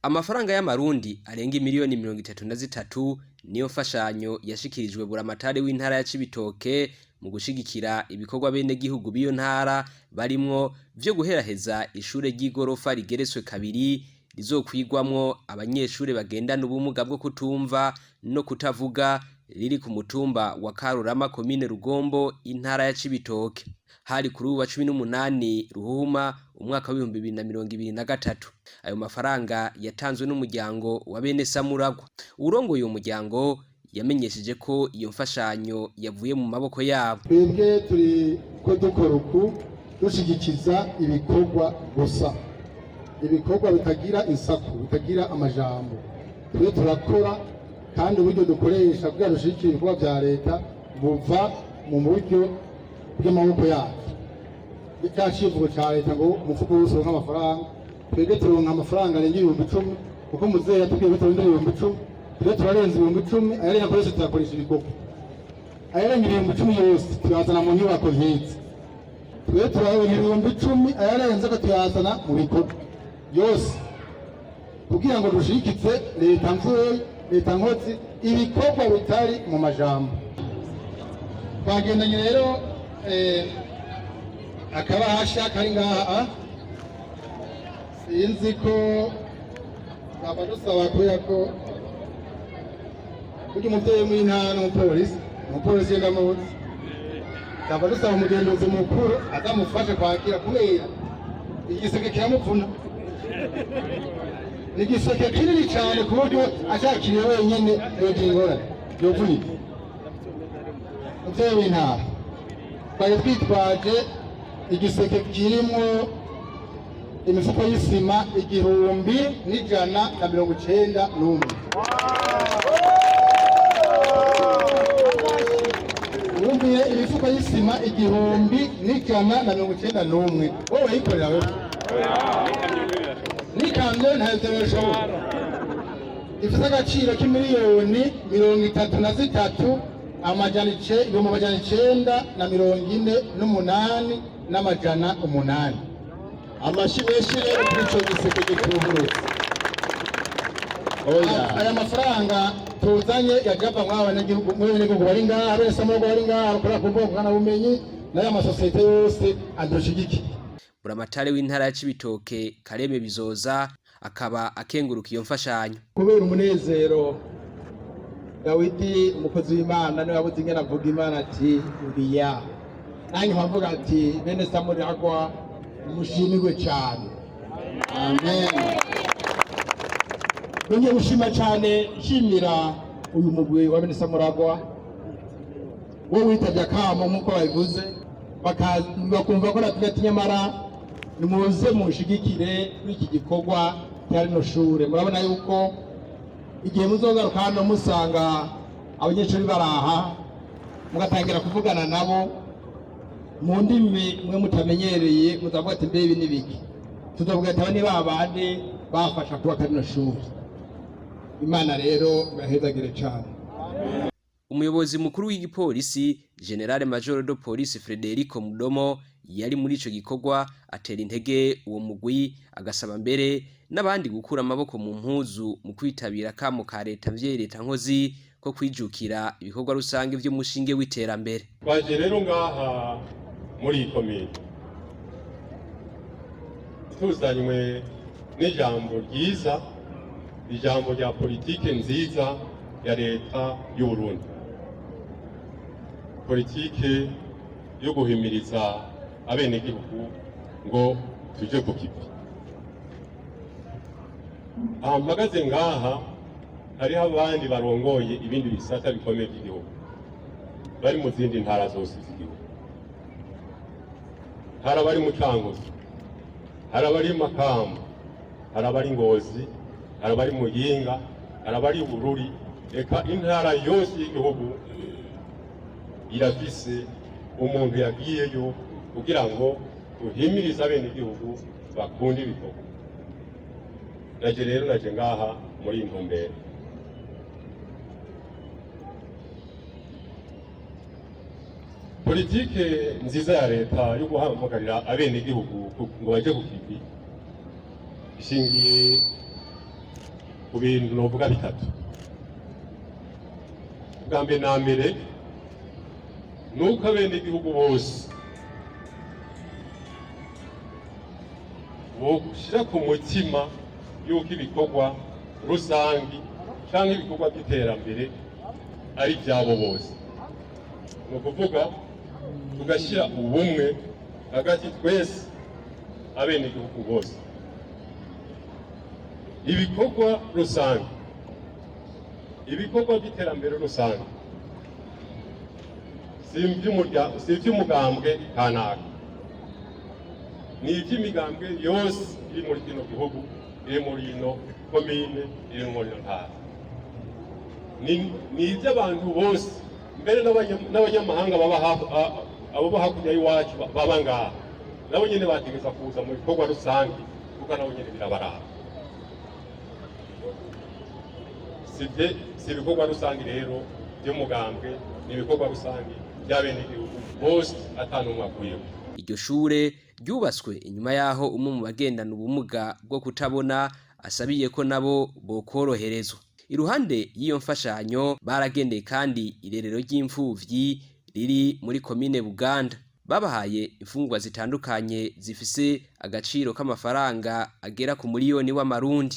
Amafaranga y'amarundi arenga imiliyoni 33 niyo mfashanyo yashikirijwe buramatari w'intara ya Cibitoke mu gushigikira ibikorwa bene gihugu b'iyo ntara barimwo vyo guheraheza ishure ry'igorofa rigeretswe kabiri rizokwigwamwo abanyeshure bagendana ubumuga bwo kutumva no kutavuga, riri ku mutumba wa Karurama, komine Rugombo, intara ya Cibitoke. Hari kuri uwa 18 Ruhuma umwaka w'2023. Ayo mafaranga yatanzwe n'umuryango wa bene Samuragwa. Uwurongoye uwo muryango yamenyesheje ko iyo mfashanyo yavuye mu maboko yabo. Twebwe turi ko dukora uku dushigikiza ibikorwa gusa, ibikorwa bitagira insaku, bitagira amajambo. Twe turakora, kandi uburyo dukoresha kugira dushigikire ibikorwa vya leta buva mu buryo bw'amaboko yacu. Cya civugo ca leta ngo umufuko wose uronka amafaranga, twebwe turonka amafaranga arenga 10,000, kuko muzehe yatubwiye ko turondera 10,000. Twe turarenza 10,000, ayarenga yose tuyakoresha ibikorwa, ayarenga 10,000 yose tuyazana mu nyubako nk'izi. Twe turaronka 10,000, ayarenze ko tuyazana mu bikorwa yose kugira ngo dushigikize leta mvyeyi, leta nkozi, ibikorwa bitari mu majambo. Twagendanye rero akabahasha kari ngaha, sinzi ko twaba dusaba kubera ko burya umuvyeyi w'intara n'umupolisi, umupolisi ndamuzi, twaba dusaba umugenduzi mukuru azamufashe kwakira, kubera igiseke kiramuvuna. Ni igiseke kinini cyane ku buryo ashakiriye wenyine yogira ingorane, yovunika. Umuvyeyi w'intara, twari twitwaje igiseke kirimwo imifuko y'isima 1,191. Wumviye, imifuko y'isima 1,191, wowe wayikorera wewe n'ikamyo ntabyo bishobora. Ifite agaciro k'imiliyoni 33 948,800. Amashyi menshi rero kuri ico giseke gitubutse. Oya. Aya mafaranga tuzanye yajava mw'aba banyagihugu, muri banyagihugu bari ngaha, bene Samuragwa bari ngaha bakorera ku mbuga ngurukanabumenyi, n'aya masosiyete yose adushigikiye. Buramatari w'intara ya Cibitoke Kareme Bizoza akaba akenguruka iyo mfashanyo. Kubera umunezero, Dawidi umukozi w'Imana niwe yabuze ingene avuga Imana ati uriya, nanjye nkavuga ati bene Samuragwa mushimirwe cyane, amen. Nongeye gushima cyane, nshimira uyu mugwi wa bene Samuragwa wo witabye akamo nk'uko babivuze, bakumva ko natwe ati nyamara nimuze munshigikire kuri iki gikorwa cya rino shure. Murabona yuko igihe muzogaruka hano musanga abanyeshuri baraha, mugatangira kuvugana nabo mu ndimi mwe mutamenyereye, muzavuga ati mbe ibi ni biki? Tuzavuga ati aba ni ba bandi bafasha kubaka rino shuri. Imana rero ibahezagire cyane. Umuyobozi mukuru w'igipolisi, Général Major de Police Frederico Mudomo, yari muri ico gikorwa, atera intege uwo mugwi, agasaba mbere n'abandi gukura amaboko mu mpuzu mu kwitabira kamo ka leta mvyeyi, leta nkozi, ko kwijukira ibikorwa rusange vy'umushinge w'iterambere. Twaje rero ngaha muri iyi komine tuzanywe n'ijambo ryiza, ijambo rya politike nziza ya leta y'u Burundi, politike yo guhimiriza abenegihugu ngo tuje ku kivi. Aha mpagaze ngaha hariho abandi barongoye ibindi bisata bikomeye by'igihugu bari mu zindi ntara zose z'igihugu. Hari abari mu Cankuzo, hari abari Makamba, hari abari Ngozi, hari abari Muyinga, hari abari Bururi, eka intara yose y'igihugu irafise umuntu yagiyeyo kugira ngo tuhimirize abenegihugu bakunda ibikorwa. Naje rero naje ngaha muri iyi ntumbero. Politike nziza ya leta yo guhamagarira abenegihugu ngo baje ku kivi ishingiye ku bintu novuga bitatu. Bwa mbere na mbere ni uko abenegihugu bose boshyira ku mutima yuko ibikorwa rusangi cyangwa ibikorwa by'iterambere ari ibyabo bose. Ni ukuvuga tugashyira ubumwe hagati twese abenegihugu bose. Ibikorwa rusange, ibikorwa by'iterambere rusange si iby'umugambwe kanaka, ni iby'imigambwe yose iri muri kino gihugu, iri muri ino komine, iri muri ino ntara. Ni iby'abantu bose, mbere n'abanyamahanga baba abo hakurya y'iwacu baba ngaha, nabo nyine bategereza kuza mu bikorwa rusange kuko nabo nyine birabaraba. Si ibikorwa rusange rero by'umugambwe, ni ibikorwa rusange by'abenegihugu bose atanumwe akuyemo. Iryo shure ryubatswe inyuma yaho umwe mu bagendana ubumuga bwo kutabona asabiye ko nabo bokoroherezwa. Iruhande y'iyo mfashanyo baragendeye kandi irerero ry'imfuvyi riri muri komine Buganda. Babahaye imfungurwa zitandukanye zifise agaciro k'amafaranga agera ku miliyoni w'amarundi.